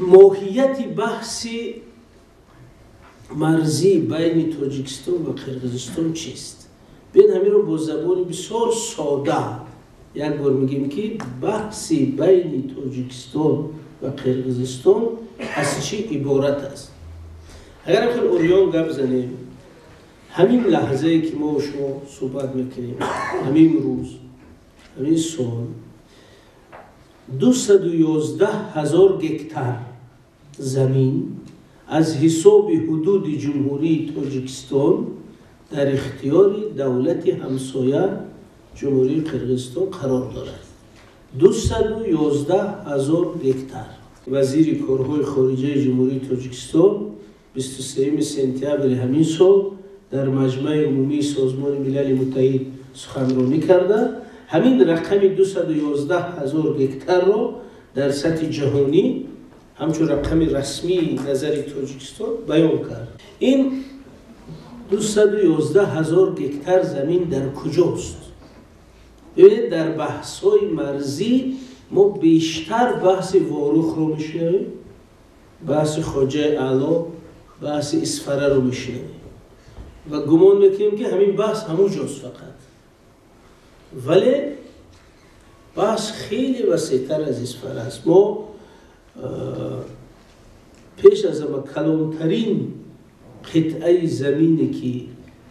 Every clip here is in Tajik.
Моҳияти баҳси марзӣ байни Тоҷикистон ва Қирғизистон чист? Биёед, ҳаминро бо забони бисёр сода як бор мегӯем, ки баҳси байни Тоҷикистон ва Қирғизистон аз чӣ иборат аст. Агар хел урён гап занем, ҳамин лаҳзае ки мо шумо суҳбат мекунем, ҳамин рӯз, ҳамин сол, 211 000 гектар замин аз ҳисоби ҳудуди Ҷумҳурии Тоҷикистон дар ихтиёри давлати ҳамсоя, Ҷумҳурии Қирғизистон, қарор дорад. 211 000 гектар. Вазири корҳои хориҷаи Ҷумҳурии Тоҷикистон 23 сентябри ҳамин сол дар Маҷмаи Умумии Созмони Милали Муттаҳид суханронӣ карда, ҳамин рақами 211 000 гектарро дар сатҳи ҷаҳонӣ ҳамчун рақами расмии назари Тоҷикистон баён кард. Ин 211 000 гектар замин дар куҷост? Бибинед, дар баҳсҳои марзӣ мо бештар баҳси Ворухро мешунавем, баҳси Хоҷаи Аъло, баҳси Исфараро мешунавем ва гумон мекунем, ки ҳамин баҳс ҳамун ҷост фақат. Вале баҳс хеле васеътар аз Исфара аст. Мо пеш аз ҳама калонтарин қитъаи замине, ки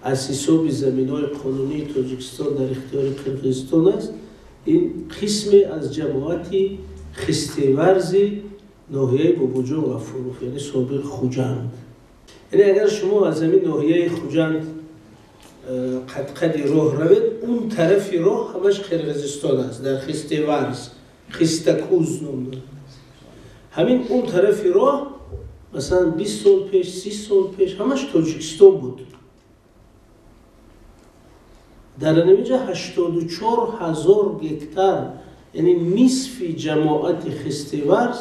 аз ҳисоби заминҳои қонунии Тоҷикистон дар ихтиёри Қирғизистон аст, ин қисме аз ҷамоати Хистеварзи ноҳияи Бобоҷон Ғафуров, яъне собиқ Хуҷанд. Яъне агар шумо аз ҳамин ноҳияи Хуҷанд қадқади роҳ равед, он тарафи роҳ ҳамаш Қирғизистон аст. Дар Хистеварз, Хистакуз ном дорад ҳамин он тарафи роҳ. Масалан, 20 сол пеш, 30 сол пеш ҳамаш Тоҷикистон буд. Дар ҳаминҷа 84 000 гектар, яъне нисфи ҷамоати Хистеварз,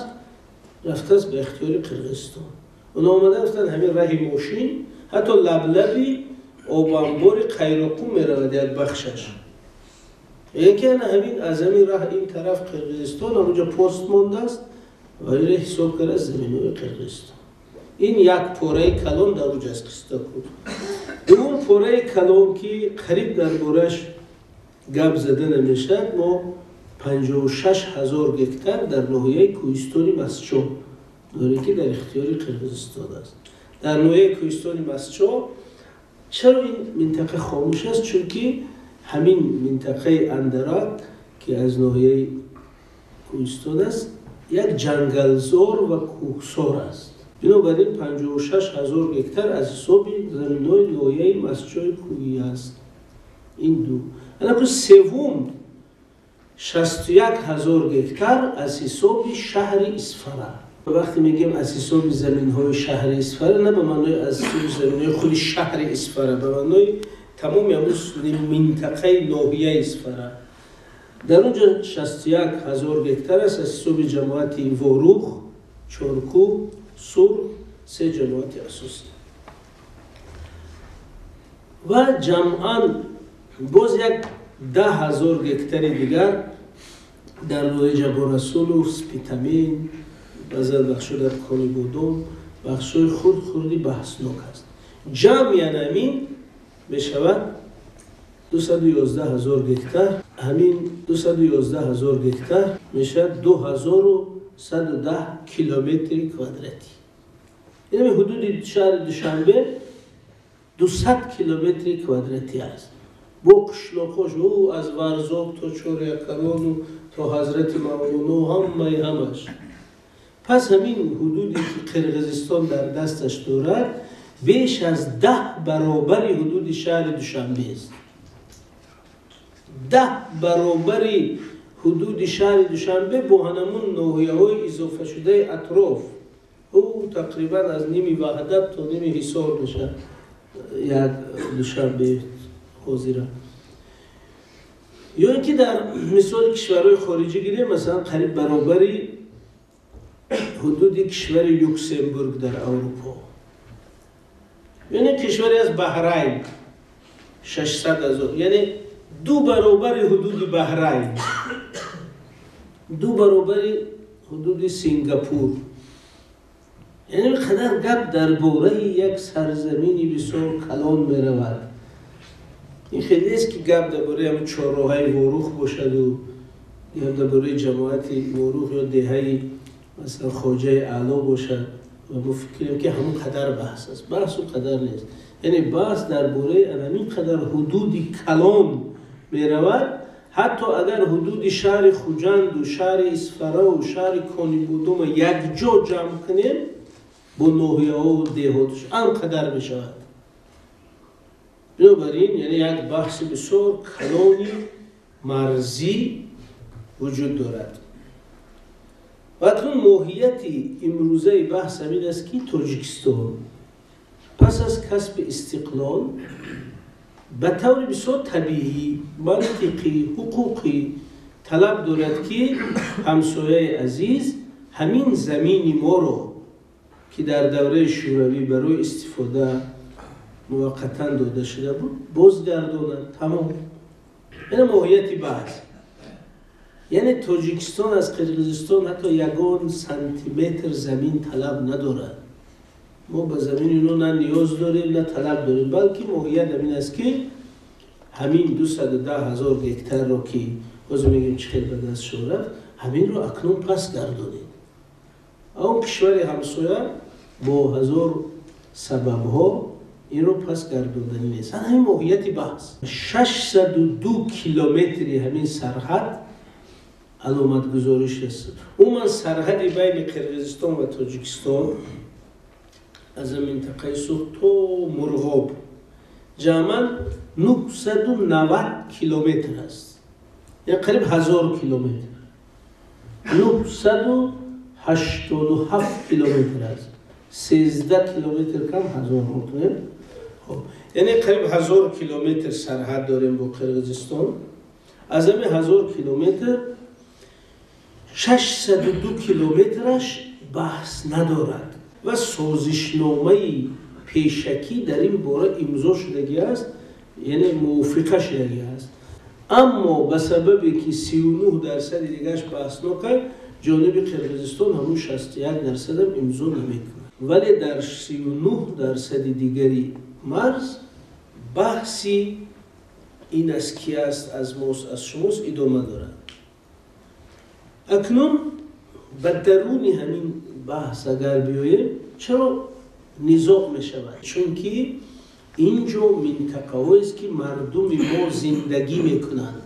рафтааст ба ихтиёри Қирғизистон. Оно омада гуфтанд, ҳамин раҳи мошин ҳатто лаблаби обанбори Қайроқум меравад як бахшаш. Яке ана ҳамин аз ҳамин раҳ ин тараф Қирғизистон, ҳамунҷа пост мондааст ва инро ҳисоб кардааст заминҳои Қирғизистон. Ин як пораи калон дар уҷ аст, Хистакуз. Дуюм пораи калон, ки қариб дар бораш гап зада намешавад, мо 56 000 гектар дар ноҳияи кӯҳистони Мастчоҳ дорем, ки дар ихтиёри Қирғизистон аст. Дар ноҳияи кӯҳистони Мастчоҳ чаро ин минтақа хомӯш аст? Чунки ҳамин минтақаи Андарак, ки аз ноҳияи кӯҳистон аст, як ҷангалзор ва кӯҳсор аст. Бинобар ин 56 000 гектар аз ҳисоби заминҳои ноҳияи Мастчои кӯҳӣ аст. Ин ду. Анаку севум, 61 000 гектар аз ҳисоби шаҳри Исфара. Вақте мегӯем аз ҳисоби заминҳои шаҳри Исфара, на ба маънои аз ҳисоби заминҳои худи шаҳри Исфара, ба маънои тамоми ҳамун минтақаи ноҳияи Исфара. Дар он ҷо 61 000 гектар аст аз ҳисоби ҷамоати Ворух, Чоркӯҳ, Сурх, се ҷамоати асосӣ. Ва ҷамъан боз як 10 000 гектари дигар дар ноҳияи Ҷабборрасулов, Спитамен, баъзан бахшо дар Конибодом, бахшҳои хурд хурди баҳснок аст. Ҷамъ яъне ҳамин мешавад 211 000 гектар. Ҳамин 211 000 гектар мешавад 2110 километри квадратӣ. Ин ҳудуди шаҳри Душанбе 200 километри квадратӣ аст бо қишлоқош, ӯ аз Варзоб то Чорякалону то Ҳазрати Мавлоно, ҳамаи ҳамаш. Пас ҳамин ҳудуде, ки Қирғизистон дар дасташ дорад, беш аз 10 баробари ҳудуди шаҳри Душанбе аст. 10 баробари ҳудуди шаҳри Душанбе бо ҳанамун ноҳияҳои изофашудаи атроф. Ӯ тақрибан аз ними Ваҳдат то ними Ҳисор мешавад як Душанбе ҳозира. Ё ин ки дар мисоли кишварҳои хориҷӣ гирем, масалан, қариб баробари ҳудуди кишвари Люксембург дар Аврупо, яъне кишваре аз Баҳрайн, 600 000, яъне ду баробари ҳудуди Баҳрайн, ду баробари ҳудуди Сингапур. Яъне қадар гап дар бораи як сарзамини бисёр калон меравад. Ин хеле нест, ки гап дар бораи ҳамин чорроҳаи Ворух бошаду гап дар бораи ҷамоати Ворух ё деҳаи, масалан, Хоҷаи Аъло бошад ва мо фикр кунем, ки ҳамон қадар баҳс аст. Баҳс он қадар нест. Яъне баҳс дар бораи ҳамин қадар ҳудуди калон меравад. Ҳатто агар ҳудуди шаҳри Хуҷанду шаҳри Исфараву шаҳри Конибудума якҷо ҷамъ кунем бо ноҳияҳову деҳотш, ан қадар мешавад. Бинобар ин, яъне як баҳси бисёр калони марзӣ вуҷуд дорад. Ва акнун моҳияти имрӯзаи баҳс ҳамин аст, ки Тоҷикистон пас аз касби истиқлол ба таври бисёр табиӣ, мантиқӣ, ҳуқуқӣ талаб дорад, ки ҳамсояи азиз ҳамин замини моро, ки дар давраи Шӯравӣ барои истифода муваққатан дода шуда буд, бозгардонад. Тамом, ина моҳияти баҳс. Яъне Тоҷикистон аз Қирғизистон ҳатто ягон сантиметр замин талаб надорад. Мо ба замини оно на ниёз дорем, на талаб дорем, балки моҳият ҳамин аст, ки ҳамин 210 000 гектарро, ки ҳозир мегӯем чӣ хел ба дастшон рафт, ҳаминро акнун пас гардонед. Он кишвари ҳамсоя бо ҳазор сабабҳо инро пас гардонданӣ нест. Ҳамин моҳияти баҳс. 602 километри ҳамин сарҳад аломатгузориш аст. Умуман, сарҳади байни Қирғизистон ва Тоҷикистон аз минтақаи Суғд то Мурғоб ҷамъан 990 километр аст, яъне қариб 1000 километр, 987 километр аст, 13 километр кам 1000 мекунем. Хоб, яъне қариб 1000 километр сарҳад дорем бо Қирғизистон. Аз ҳамин 1000 километр 602 километраш баҳс надорад ва созишномаи пешакӣ дар ин бора имзо шудагӣ аст, яъне мувофиқа шудагӣ аст. Аммо ба сабабе ки 39 дарсади дигараш баҳснок аст, ҷониби Қирғизистон ҳамун 61 дарсадам имзо намекунад. Вале дар 39 дарсади дигари марз баҳси ин аз ки аст, аз мост, аз шумост идома дорад. Акнун ба даруни ҳамин баҳс агар биёем, чаро низоъ мешавад? Чунки ин ҷо минтақаҳоест, ки мардуми мо зиндагӣ мекунанд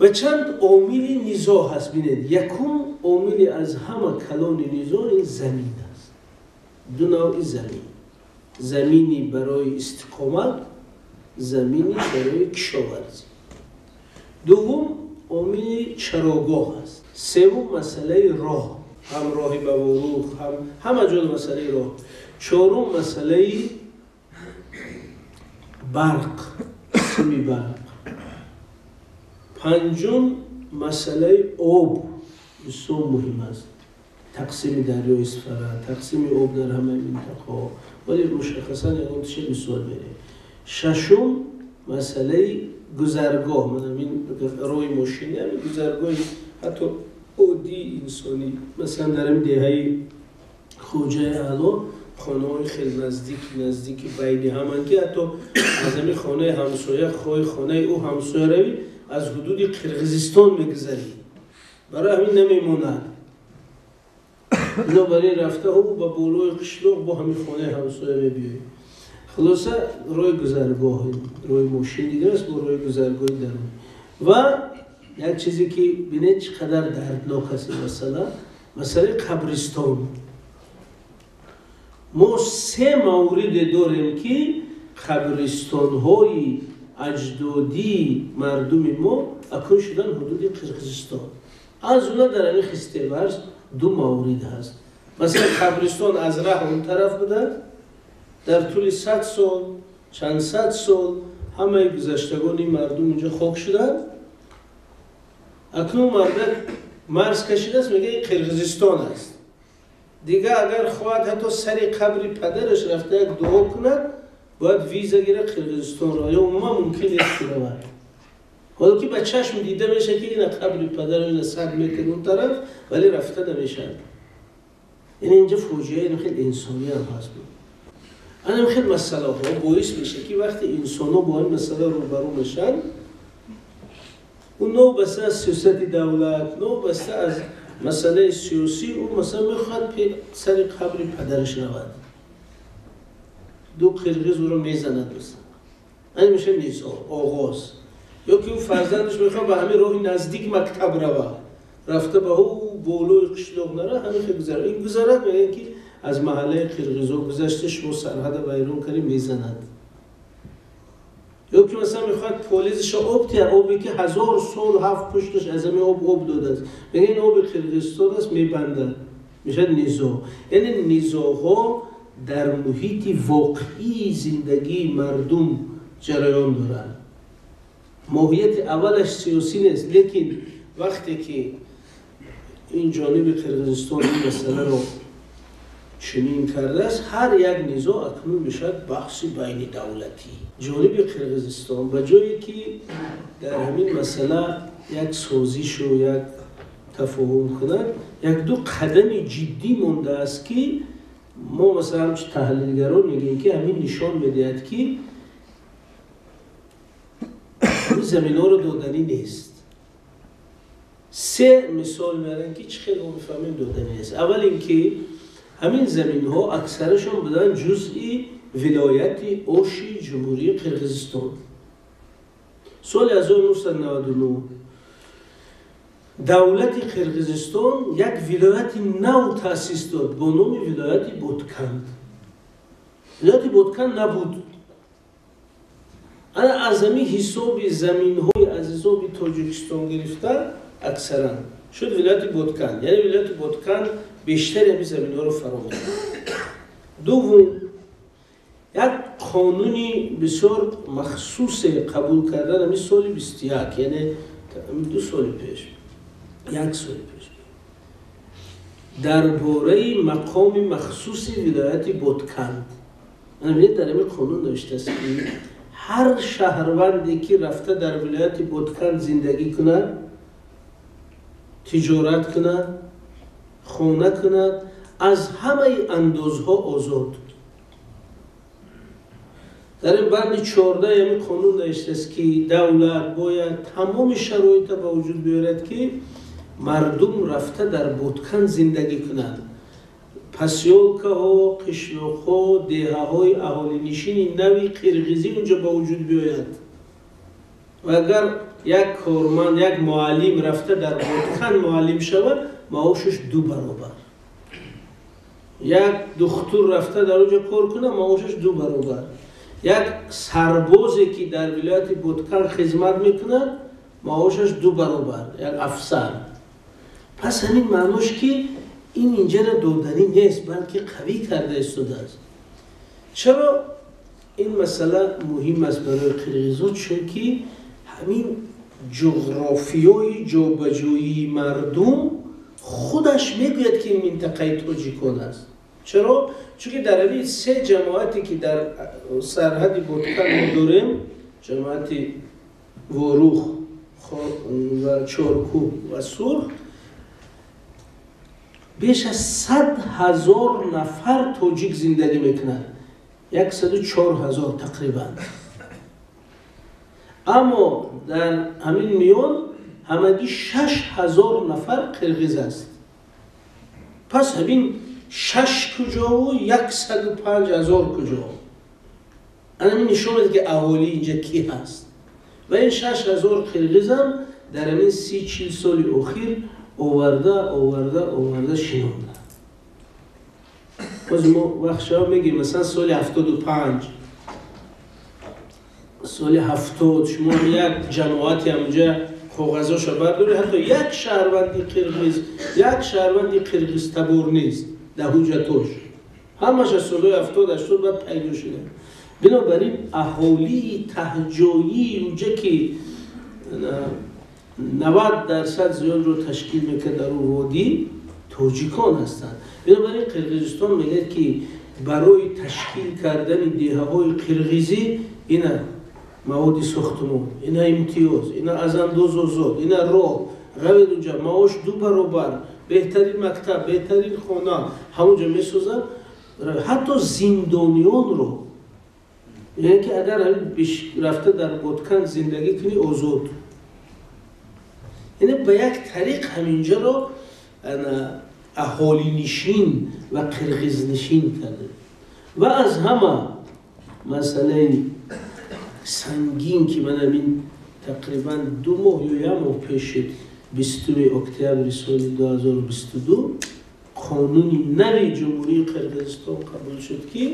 ва чанд омили низоъ ҳаст. Бинед, якум омили аз ҳама калони низоъ ин замин аст. Ду навъи замин: замини барои истиқомат, замини барои кишоварзӣ. Дуввум омили чарогоҳ аст. Севум масъалаи роҳ, ҳам роҳи ба Ворух, ҳам ҳама ҷо масъалаи роҳ. Чорум масъалаи барқ, сими барқ. Панҷум масъалаи об бисёр муҳим аст, тақсими дарёи Исфара, тақсими об дар ҳамаи минтақаҳо, вале мушаххасан ягон тише мисол мерем. Шашум масъалаи гузаргоҳ, ҳамин роҳи мошини, ҳамин гузаргоҳи ҳатто оддии инсонӣ. Масалан, дар ҳамин деҳаи Хоҷаи Аъло хонаҳои хеле наздики наздики байни ҳаманд, ки ҳатто аз ҳамин хонаи ҳамсоя хоҳи хонаи ӯ ҳамсоя равӣ, аз ҳудуди Қирғизистон мегузарӣ. Барои ҳамин намемонад. Бинобар ин рафта ӯ ба болои қишлоқ бо ҳамин хонаи ҳамсоя мебиёӣ. Хулоса, роҳи гузаргоҳ, роҳи мошин дигар аст, бо роҳи гузаргоҳи дарун. Ва як чизе, ки бинед, чӣ қадар дарднок аст ин масъала, масъалаи қабристон. Мо се мавриде дорем, ки қабристонҳои аҷдодии мардуми мо акнун шудан ҳудуди Қирғизистон. Аз ҷумла дар ҳамин Хистеварз ду маврид ҳаст. Масалан, қабристон аз раҳ он тараф буда, дар тӯли 100 сол, чанд сад сол ҳамаи гузаштагони мардум инҷо хок шуданд. Акнун мардак марз кашидааст, мега ин Қирғизистон аст. Дигар агар хоҳад ҳатто сари қабри падараш рафта як дуо кунад, бояд виза гирад, Қирғизистонро ё умуман мумкин нест, ки равад. Ҳоло ки ба чашм дида мешавад, ки ина қабри падар, ина 100 метр он тараф, вале рафта намешавад. یعنی اینجا فوجیه خیلی انسانی هم هست. این خیلی مسئله ها باعث میشه که وقتی انسان ها با این مسئله روبرو میشن، اون نو بسته از سیاست دولت، نو بسته از مسئله سیاسی، او مثلا میخواد سر قبر پدرش رود. دو قرقیز او رو میزند مثلا. این میشه نزاع، آغاز. یا که او فرزندش میخواد به همه راهی نزدیک مکتب رود، رفته به او بالوی قشلاق نره، همه خیلی گذره. این گذرد میگن که از محله قرقیزا گذشته شما سرحد ویرون کردی میزند. یا که مثلا میخواد پولیزش آب تیه، آبی که 1000 سال هفت پشتش از همین آب آب داده است، میگه این آب قرقیزستان است، میبنده، میشه نزاع. یعنی نزاعها در محیط واقعی زندگی مردم جریان دارند. ماهیت اولش سیاسی نیست، لیکن وقتی که این جانب قرقیزستان این مسئله رو چنین کرده است، هر یک نزاع اکنون میشد بحث بین دولتی. جانب قرقیزستان به جایی که در همین مسئله یک سازش و یک تفاهم کند، یک دو قدم جدی مونده است که ما مثلا همچه تحلیلگران میگیم که همین نشان میدهد که این زمین ها رو دادنی نیست. سه مثال میارن که چه خیلی میفهمیم دادنی نیست. اول اینکه همین زمین ها اکثرشون بودن جزئی ولایت اوشی جمهوری قرقیزستان. سال 1999 دولت قرقیزستان یک ولایت نو تأسیس داد با نام ولایت بوتکند. ولایت بوتکند نبود. از همین حساب زمین های از حساب تاجیکستان گرفتن اکثرا شد ولایت بوتکند. یعنی ولایت بوتکند بیشتر همین زمین ها رو فرا می‌گیرد. دوم، یک قانونی بسیار مخصوص قبول کردن همین سال 21، یعنی 2 سال پیش، 1 سال پیش، درباره مقام مخصوص ولایت بوتکند. یعنی در این قانون نوشته است که هر شهروندی که رفته در ولایت بوتکند زندگی کند، تجارت کند، خانه کند، از همه اندازها آزاد. در این بند 14 همین قانون نوشته است که دولت باید تمام شرایط به وجود بیارد که مردم رفته در بوتکند زندگی کنند. پسیولکه ها، قشلاق ها، دیه های اهالی نشین نوی قرقیزی اونجا به وجود بیاید. و اگر یک کارمند، یک معلم رفته در بوتکند معلم شود، معاشش 2 برابر. یک دکتر رفته در اونجا کار کنه، معاشش 2 برابر. یک سربازی که در ولایت بوتکند خدمت میکند، معاشش 2 برابر، یک افسر. پس همین معناش که این اینجا را دادنی نیست، بلکه قوی کرده استوده است. چرا این مسئله مهم است برای قرقیزها؟ چون که همین جغرافیای جابجایی مردم خودش میگوید که این منطقه تاجیکان است. چرا؟ چون که در همین 3 جماعتی که در سرحد بوتکند ما داریم، جماعت واروخ و چارکوب و سرخ، بیش از 100,000 نفر تاجیک زندگی میکنند، 104,000 تقریبا. اما در همین میان همگی 6,000 نفر قرقیز است. پس همین 6 کجا و 105,000 کجا؟ همین نشون میده که اهالی اینجا کی هست. و این 6,000 قرقیز هم در همین 30-40 سال اخیر آورده آورده آورده شنونده. باز ما وقت شما میگیم مثلا سال 75، سال 70 شما یک جماعتی همونجا کاغذاشو برداری، حتی یک شهروندی قرقیز، یک شهروندی قرقیز تبور نیست در حجتاش، همش از سالهای 70-80 بعد پیدا شده. بنابراین اهالی تهجایی اونجا که 90% زیاد رو تشکیل میکنه در اون وادی تاجیکان هستند. بنابراین قرقیزستان میگه که برای تشکیل کردن دیه های قرقیزی اینا مواد ساختمان، اینا امتیاز، اینا از انداز آزاد، اینا راه، روید اونجا معاش 2 برابر، Беҳтарин мактаб, беҳтарин хона ҳамонҷо месозанд. Ҳатто зиндониёнро, яъне ки агар рафта дар Боткан зиндагӣ кунӣ, озод. Яъне ба як тариқ ҳаминҷаро аҳолинишин ва қирғизнишин карда. Ва аз ҳама масъалаи сангин, ки ман ҳамин тақрибан 2 моҳ ё 1 моҳ пеш шуд, 20 октябри соли 2022 қонуни нави Ҷумҳурии Қирғизистон қабул шуд, ки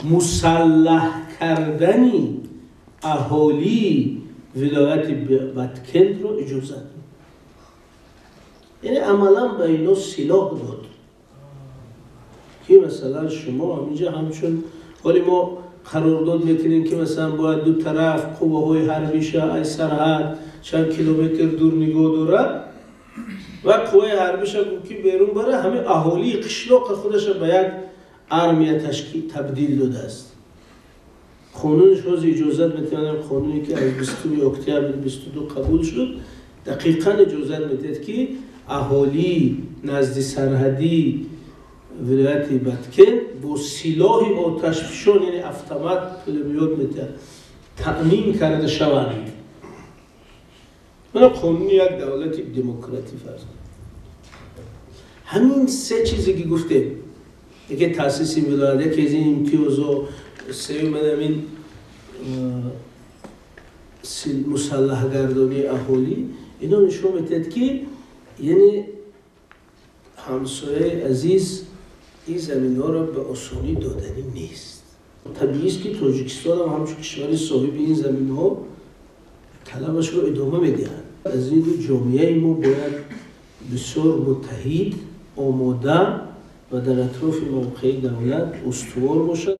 мусаллаҳ кардани аҳолии вилояти Баткентро иҷозат дод. Яъне амалан ба ино силоҳ дод, ки масалан шумо ҳаминҷа ҳамчун ҳоли мо қарордод мекунем, ки масалан бояд ду тараф қувваҳои ҳарбиша ай сарҳад чанд километр дур нигоҳ дорад ва қувваи ҳарбиша ки берун бара, ҳамин аҳолии қишлоқи худаша ба як армия табдил додааст. Қонунш ҳозир иҷозат метавонам, қонуне ки аз 20 октябри 22 қабул шуд, дақиқан иҷозат медиҳад, ки аҳолии назди сарҳадии вилояти Баткен бо силоҳи оташфишон, яъне автомат, пулемёт метавад, таъмин карда шаванд. Мана қонуни як давлати демократӣ фарз. Ҳамин се чизе ки гуфтем, яке таъсиси вилоят, яке аз ин имтиёзо, сеюм ҳамин мусаллаҳгардонии аҳолӣ, ино нишон медиҳад, ки яъне ҳамсояи азиз ин заминҳоро ба осонӣ доданӣ нест. Табиист, ки Тоҷикистон ҳам ҳамчун кишвари соҳиби ин заминҳо талабашро идома медиҳад. Аз ин рӯ ҷомеаи мо бояд бисёр муттаҳид, омода ва дар атрофи мавқеи давлат устувор бошад.